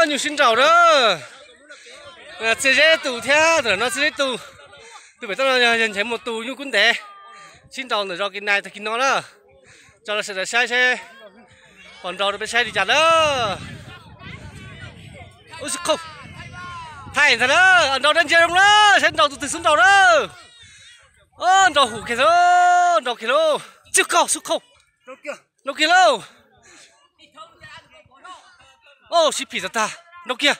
Nyuj sib nraus na. Txias zeb tus thiab, tam no txias zeb tus. Tus pem toj no yog Nchaiv Muas tus nyuj kub ntev. Sib nraus ntawm zos Kis Nais tag kis no na. Tso los sawv daws saib seb pom nraus rau peb saib li cas na. Ub, sib qhau. Thaij ntag na, nraus dab ntsia zoo na, saib nraus tus twg xub nraus na. Nraus hum kiag, nraus kiag lauj. Txij qhau, sib qhau. Nraus kiag lauj. Ub, sib phim tag tag, nraus kiag.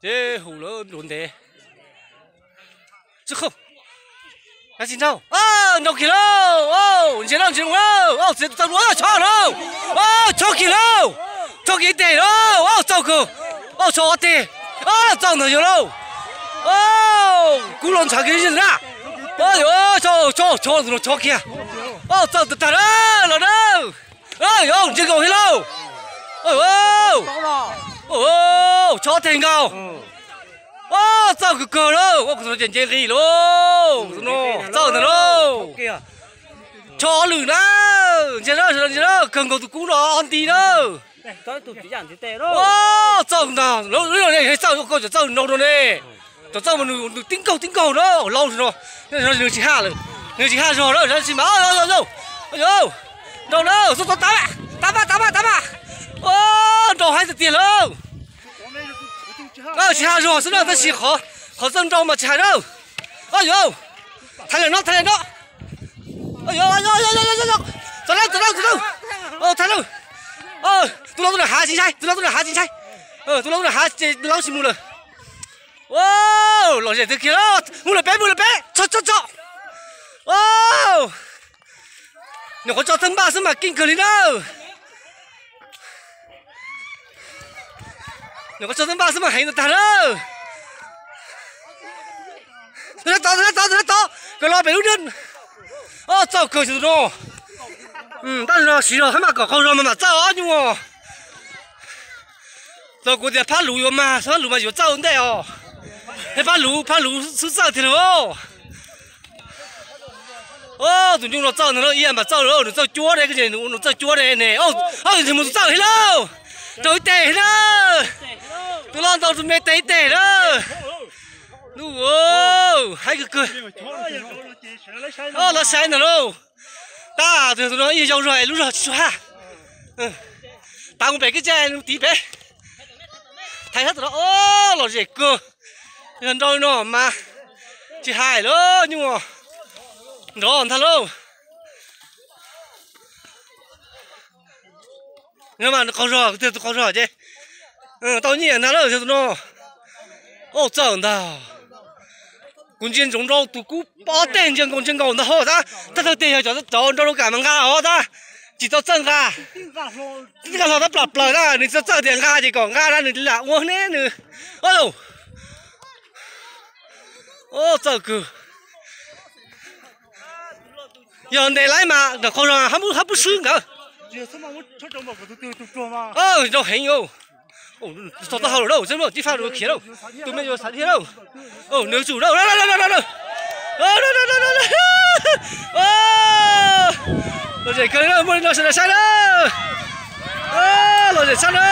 Ces hum lawm nraus ntev. Tsis qhau. Nraus kiag lauj. Ntsia lauj, ntsia lauj. Txiav tau dua, chob lauj. Chob kiag lauj. Chob kiag ib teg lauj. Txaus kawg. Chob ob teg. Txaus ntawd yog lauj. Kub los ntshav kiag na. Chob, chob, chob kiag. Txaus tag tag na los na. Ntsia nkaus thiab lauj. Chob ob teg nkaus. Txaus kawg kawg lauj. Kuv tus no ces nce nqis lauj. Tus no txaus ntag lauj. Chob ob lwm na. Ntsia na, ntsia na, kawg nkaus tus kub no ob nti na. Txaus ntag, txaus, txaus nraus no ne. Txaus mas nws tib nkaug tib nkaug na, laus no. Nws tsis haj lawm, nws tsis haj zog na, tab sis mas, nraus na, txaus, txaus, tab mas, tab mas, tab mas, tab mas. Nraus haib tiag tiag lauj. Tsis haj zog xwb na, tab sis qhov txawj nraus mas tsis haj na. Thaiv lawm no, thaiv lawm no. Txaus lawm, txaus lawm, txaus lawm. Thaiv lawm. Tus laus tuaj nram hav tsis ntshai, tus laus tuaj nram hav tsis ntshai. Tus laus tuaj nram hav ces laus tsis mus lawm. Lom zem tiag kiag, mus lawm peb, mus lawm peb, tso, tso, tso. Nyuam qhuav tso thawj npaj xwb mas keej kawg li na. Nyuam qhuav tso thawj npaj xwb mas heev tag na. Tus no tod, tus no tod, tus no tod, kawg los pem lub dej. Txaus kawg tus no. Tab sis no siv zog hab mas kom qaug zog mas mam txawj ob nyuag. Txawm kuv tias phab luv yuav mag, phab luv mas yuav txawj ua ntej os. Phab luv, phab luv xub txawj tiag lauj. Tus nyuj no txawj ntag lauj, ib yam mam txawj lauj, nws txawj cuab ne, nws txawj cuab ne ne. Nws mus tus txawj thiab lauj. Raug ib teg thiab na. Tus loj ntau tus me teg ib teg na. Ntuj, haib kawg kawg. Lawv saib ntag lauj. Tab tus no ib yam yau zog es lub zog tsis tshua haj. Tav mus pem kev tsa tiv pem. Thaiv sab tom no, lom zem kawg. Yog nrau no mas tsis hais lawm, nyuj nrov ntag lauj. Mas qaug zog, tus qaug zog ces tau nyiaj ntag lauj, tus no. Auj, txawj ntag. Kuv ntsia ntsoov nrau tus kub ob teg ntsia nkaus ntsia nkaus ntag hos tab, thawj thawj teg yog cov nrau rau kam mas nqa os tab, tsis tau txawj nqa. Nqa hlo tab plam plaws tab, nws tsis tau txawj tias nqa ces kom nqa na, nws lam ua ne nws. Auj, txawj kawg. Yog ntes laib mas ntawm qaug zog hab pub swb nkawd. Nrau heev. Txog taub hau lawm lauj, tib faj rau khiav lauj. Tus me yuav xav dhia lauj. Nws tsum lauj. Lom zem kawg li na, muaj li no sawv daws saib na. Lom zem tshaj na.